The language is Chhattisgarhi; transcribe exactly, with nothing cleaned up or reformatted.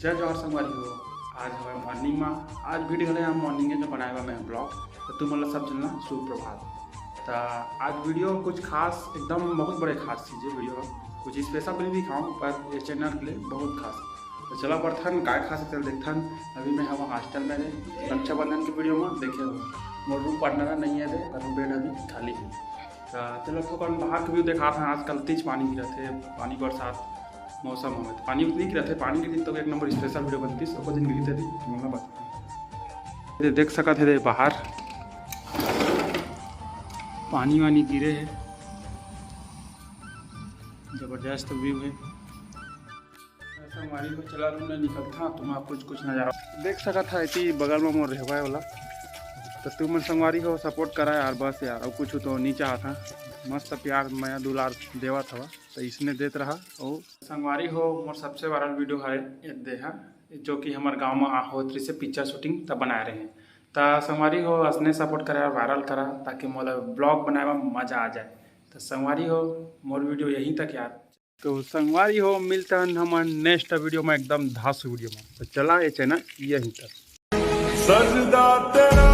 जय जोहार संगवारी हो। आज हवे मॉर्निंग मा। आज वीडियो हले हम मॉर्निंग में बनाए बा मैं ब्लॉग। तो तुम मतलब सब चलना सुप्रभात। तो आज वीडियो कुछ खास, एकदम बहुत बड़े खास चीज़ है वीडियो। कुछ स्पेशल भी दिखाऊँ, पर ये चैनल के लिए बहुत खास। तो चला बरथन काय खास है, चल देखथन। अभी मैं हवा हॉस्टल में रहे, रक्षाबंधन की वीडियो में देखे हो, मोर रूम पार्टनर नहीं है दे, पर बेड अभी खाली है। तो चलो, थोकन बाहर के व्यू देखा था। आजकल तेज पानी गिरत है, पानी बरसात मौसम हवे, तो पानी उतनी गिरत है। पानी के दिन तो एक नंबर स्पेशल वीडियो बनती, सब दिन गिरते थी, तुमला बता। ये देख सकत है, दे बाहर पानी वानी गिरे है, जबरदस्त व्यू है। संगवारी हो, चला रूम में निकलता, तुम कुछ कुछ नजारा देख सकत है। इति बगल में मोर रहवाए वाला, तो तुम संगवारी हो सपोर्ट करा यार, बस यार, और कुछ तो नहीं चाहता। मस्त प्यार मया दुलार देवत हवा, तो इसने देत रहा। और संगवारी हो, मोर सबसे वायरल वीडियो है ये दे हा, जो कि हमारे गाँव में आ होत रही से पिक्चर शूटिंग तब बनाए रहे। तो संगवारी हो, असने सपोर्ट करा, वायरल करा, ताकि मोला ब्लॉग बनाए में मजा आ जाए। तो संगवारी हो, मोर वीडियो यहीं तक यार। तो संगवारी हो, मिलता हन हमन नेक्स्ट वीडियो में, एकदम धासु वीडियो में। तो चला, ये चैनल यहीं तक। सजदा तेरा